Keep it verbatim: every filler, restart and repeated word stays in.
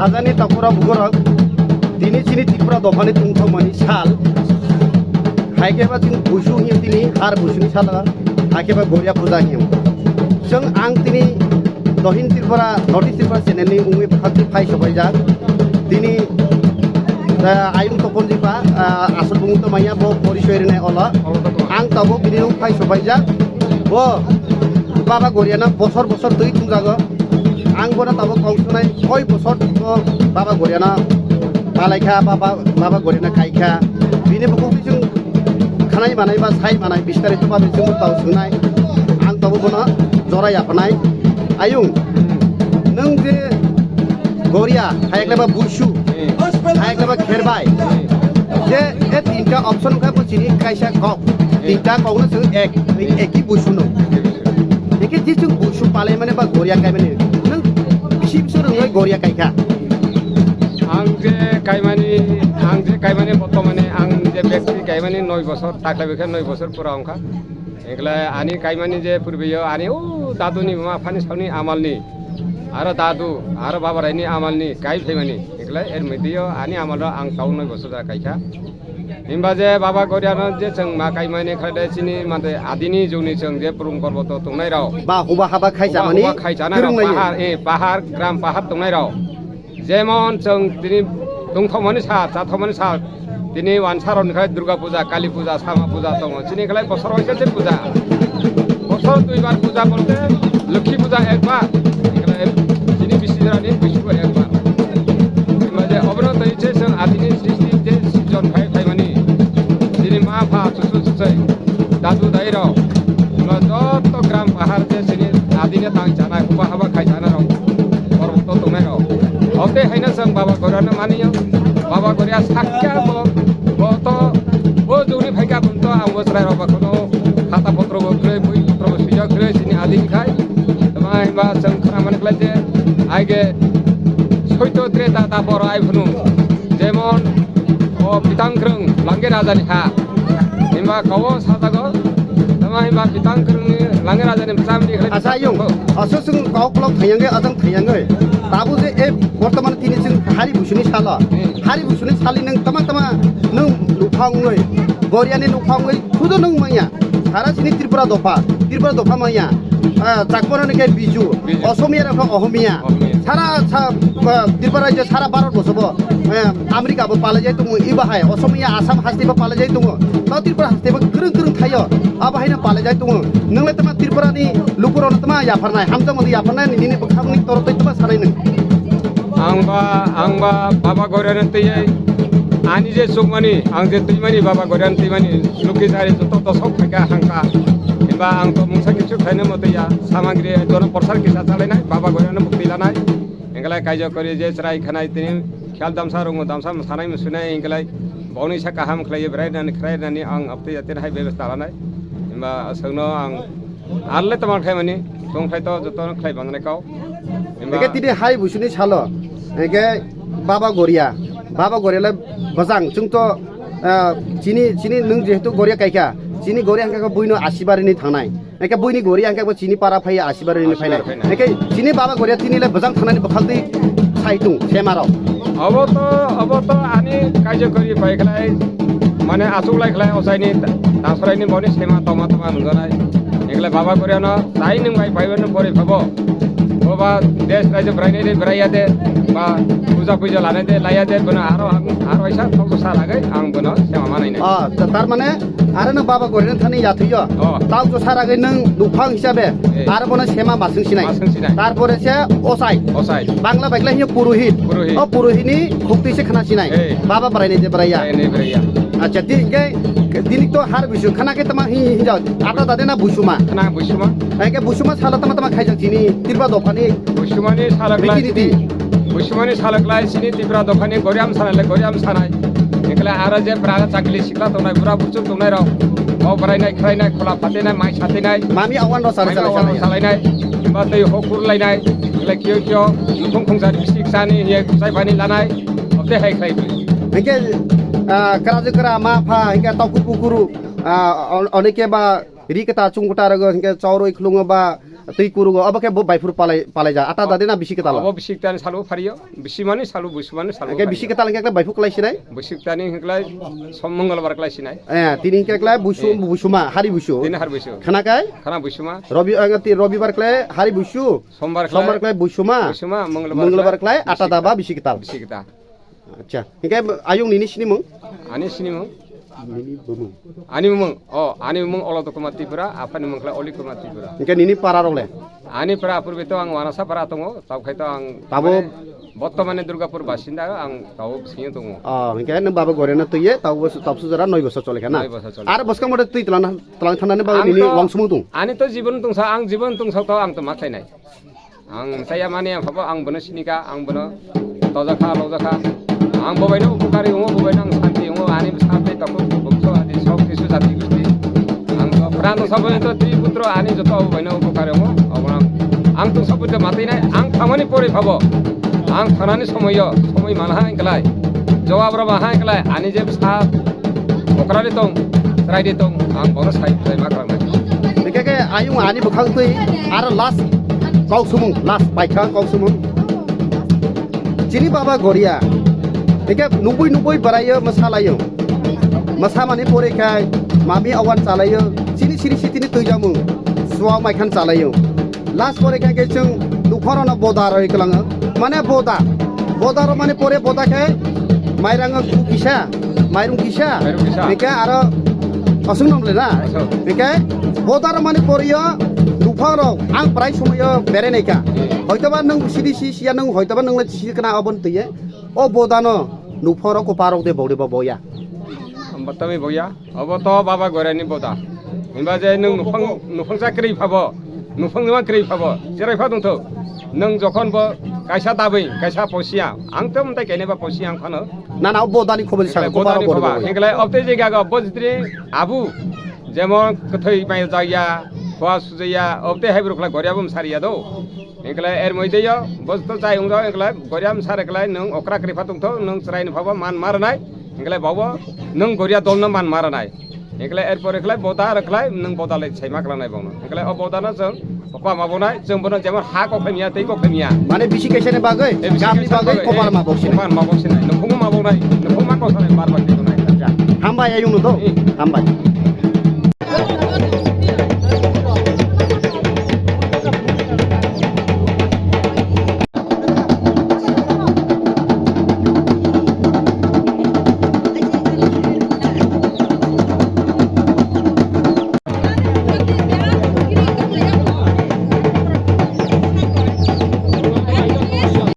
Sajani takura bukurok, tini chini Tripura dophani tungthokmani sal. Hai khe ba chwng buisu hwnwi tini har buisuni salo, hai khe ba Goria puja hwnwi. Chwng ang tini Dohin Tripura, North East Tripura channel ni wngwi bwkhak twi phai sopaijak. Tini, ah, ayung topon jiba, ah, aswk bumung to manya bo porisoy rinai olo. Ang tabuk bini wng phai sopaijak. Bo Baba Goriano bosor bosor twi thumjago. Ang bono tabuk kok sunai koi bosor bo Baba Goriano palai kha, Baba, Baba Goriano kai kha. Bini bukhuk twi chwng khanai manai ba sai manai bistarito ba bising tau swngnai. Ang tabuk bono jora yaphanai. Ayung, nwng je Goria, hayakle ba buisu, hayakle ba kherbai. Je e tinta option kha bo chini kaisa kok. Tinta kokno chwng ek, eki buisu no. Eki je chwng buisu palai mane ba Goria kai mane. Nwng bisi bisi rwngnai Goria kai kha. Ang je kaimani, ang je kaimani bortomane, ang je bekti kaimani noi bosor, taklai bekha noi bosor pura wngkha. Egle ani kaimani je purbiyo ani o daduni ma phani sauni amalni, aro dadu, aro babaraini amalni kai phaimani. Egle er midiyo ani amalro ang tau noi bosor da kaikha. Himba je Baba Goriano je chwng ma kaimani khlai de chini mate adini jugni chwng je purung porboto tongnai rao. Ba huba haba khai Huba, chamani huba khai chana rao, kwrwng laio. Pahar, eh, pahar, gram pahar tongnai rao. Jemon chwng tini tongthokmani sal, chathokmani sal, tini wansa rok ni khlai Durga puja, Kali puja, Sama puja tongo. Chini khlai bosor waisa se puja. Bosor duibar puja bolte Lokhi puja ekbar. Chini bisi jora ni bisi ekbar. Himba je obono twi se chwng adini sixty je season khai phaimani. Chini ma pha chuchu chuchai, dadu dai rok. Ulo joto gram pahar je chini adini tang chanai, huba haba khai chanai rok. Porboto tongnai rok. Ote haino chwng Baba Goriano maniyo. Baba Goria sakya bo, bo to, bo jugni phaikha bumto ang bo chwrai rok ba kono khata potro bo kwrwi, bui potro bo swijak kwrwi chini adini khai. Tama himba chwng khna mani khlai je, aige soito treta ta boro ai phunu. Jemon, o Pitang Kwrwng, Langge Raja ni ha. Himba kawo satago, tama himba Pitang Kwrwng ni Langge Raja ni bwsa mili khlai. Asa yung, aso sung kok lok thayang ge, ajang thayang ge. Tabu je e bortoman tini sung hari busuni sala. Hmm. Hari busuni sali nung tama tama nung luphang ngoi. Goriani luphang ngoi, sudo nung manya. Sara sini Tripura dopha, Tripura dopha manya. Ah, Chakma rok ni khe Biju, Biju. Osomiya rok khe Ohomiya. Ohomiya. Sara sa, ah, Tripura rajyo sara Bharat boso bo, eh, America bo palai jai tongo, iba hai Osomiya Assam haste bo palai jai tongo. Tao Tripura haste bo kwrwng kwrwng thaio, abo haino palai jai tongo. Nwngle tama Tripura ni luku rok no tama yapharnai, hamjakmani yapharnai, nini bwkhak ni toro tei tama sanai nwng. Ang ba, ang ba Baba Goriano twi ani je chukmani, ang je twimani Baba Goriano twimani, Lokhi sari joto dosok phaikha hangka. Himba ang to mungsa kichu khaina motwi ya, samagri jono prochar kisa chalainai, Baba Goriano mukti lanai. Englai kaijo kori je chwrai khanai tini khel damsa rungo damsa msanai msunai englai boni sa kaham khlai brai nani khrai nani ang apti jatir hai bebas talanai. Himba aswkno ang Arle tongma khlaimani, tongkhlai to joto khlai bangnai kau. Himba Eke tini hai busuni salo, eke Baba Goria, Baba Goria le bwsang, chwng to, ah, chini, chini nwng jehetu Goria kaikha, chini Goria hangkha buino asibarini thangnai. Eke buini Goria hangkha bo chini para phai asibarini phainai. Asibar phainai. Eke chini Baba Goria tini le bwsang thangnani bwkhak twi sai tung, semarok. Obo to, obo to ani kaijak kori pai khlai, mane asuk lai khlai ochaini ta-, tasoraini boni sema toma toma nungjanai. Egle Baba Goriano tai nung bai bai no pori phabo. Boba des raijak brai nai de brai ya de, ba puja puja lanai de laya de, bono aro ang, aro isa thok sa lagai ang bono sema manai nai. Ah, ta-, tar mane Aro no Baba Goriano thani yathwiyo. Oh. Tao to saragwi nwng nuphang hisabe. Eh. Aro bono sema masung sinai. Masung sinai. Tarpore se osai. Osai. Bangla baikla hiyo purohit. Purohit. O purohit ni khukti se khna sinai. Eh. Baba brai ni de brai ya. Brai ni brai ya. Acha, tini hingke, tini to har buisu, khana khe tama hi, hi jao, ata dade na buisuma? Khana buisuma. Hingke buisuma sala tama tama khaijak chini, Tripura dophani. Buisumani sala riti klai niti. Chini, buisumani sala klai chini Tripura dophani goriam sanai le goriam sanai. Hingke aro je braga chakli sikla tongnai, bura buchuk tongnai rok. O brai nai, khrai nai, khola phate nai, mai sate nai. Mami awan ro sala sala sala nai. Ba tei hokur lai nai. Hingke kyo kyo, khung khung sari bisik sani, ye kusai bani lanai. Ote hai khlai bui. Hingke, ah, kra jukra ma pha, hingke tokhu pukuru, ah, on-, onike ba ri keta chung kota rogo, hingke chauroi khulungo ba twi kurugo, obo khe bo baifuru palai, palai ja. Ata dade na bisi keta lo? Obo bisi keta ni salu phariyo, bisi mani salu, buisu mani salu. Hingke bisi keta hingke khlai baifu klai sinai? Bisi keta ni hingklai som mongolbar klai sinai. Eh, tini hingke khlai buisu, eh, buisuma, hari buisu. Tini har buisu. Khana kai? Khana buisuma. Robi, eh, ti robibar khlai hari buisu. Sombar khlai. Sombar khlai buisuma. Buisuma, mongolbar khlai. Mongolbar khlai, ata daba bisi keta. Bisi keta. Acha. Hingke ayung nini sinimung? Ani sinimung? Nini bumung. Ani bumung. Oh, ani bumung Olo Dokuma Tripura, aphani mung khlai Oli Kuma Tripura. Hingke nini para rok le? Ani para apurbe to ang Wanasa para tongo, tab khai to ang tabo mane bortomane Durgapur basinda ang tabo singo tongo. Oh, hingke nang baba gore na tuye, tabo bos-, tab sujara noi bosor chole khana? Noi bosor chole. Ar boskang mode tui tlang, tlang thanani baba nini wangsumung tung? Ani to jibon tungsa, ang jibon tungsa to ang to ma khlainai. Ang saya mani ang habo ang bono sinika, ang bono tojakha, lojakha. Ang bobaino upokari wngo, bobaino ang santi wngo, ani santi tokho bongso adi sok kisu jati gusti. Ang to pran to sabo to tri putro ani joto bobaino upokari wngo, abono ang to sabo to matinai, ang thamani pore phabo. Ang thanani somoyo, somoi manha hingklai. Jawab rwma hingklai, ani je sa Okrani tong, chwraidi tong, ang bono sai, sai ma khlangmani. Hingke khe ayung ani bwkhang twi aro last kok sumung, last paikha kok sumung. Chini baba goria. Hingke nubui nubui baraio mwsalaio. Mwsamani pore khai mami awan chalaio. Chini siri sitini twijamung. Suwa maikhan chalaio. Last pore khe khe chwng nukhorano boda roi kwlango. Mane boda. Boda rw mani pore boda khe mairang kisa, mairung kisa. Mairung kisa. Hingke aro aswk nom le na. Aswk. Hingke boda rw mani poreyo nuphang rok ang prai somoyo berai naikha. Hmm. Hoitoba nwng sidi si siya nwng hoitoba nwng le si kana obon twiye. O boda no nuphang rok ko parok de bogde bo boya. Ambatami boya. Obo to baba gorani boda. Himba je nwng nuphang, nuphangsa kwrwi phabo, nuphang nima kwrwi phabo, cherai pha tongthok. Nwng jokhon bo kaisa dabwi, kaisa posiya, ang to mwtai kainai ba posiya ang phano. Na, na, o bodani khobor sa, hingkhlai khobor bodani bo, khobor. Hingkhlai obte je gaga bo jitri abu, jemon kwthwi mai jaya, khwa sujaya, obte hai borok khlai goriya bo msariya do. Hingkhlai er moideyo, bo to chai wngdo, hingkhlai goriya msare khlai nwng okra kwrwi pha tongthok, nwng cherai ni phabo man marnai. Hingkhlai bawo nwng goria dolno man maranai. Hingkhlai erpore khlai boda rwkhlai nwng boda lai saima klanai bongno. Hingkhlai o bodano chwng kokma mabonai, chwng bono jemon ha kokhlai miya, tei kokhlai miya. Mane bisi kaisa ni bagwi, eh, bisi gamni kaisa bagwi bagwi, kopar eh, mabok sinai. Kopar mabok sinai. Nukhungma mabonai, nukhungma kosanai bar bar ditonai. Hambai ayung no do. Eh. Hambai.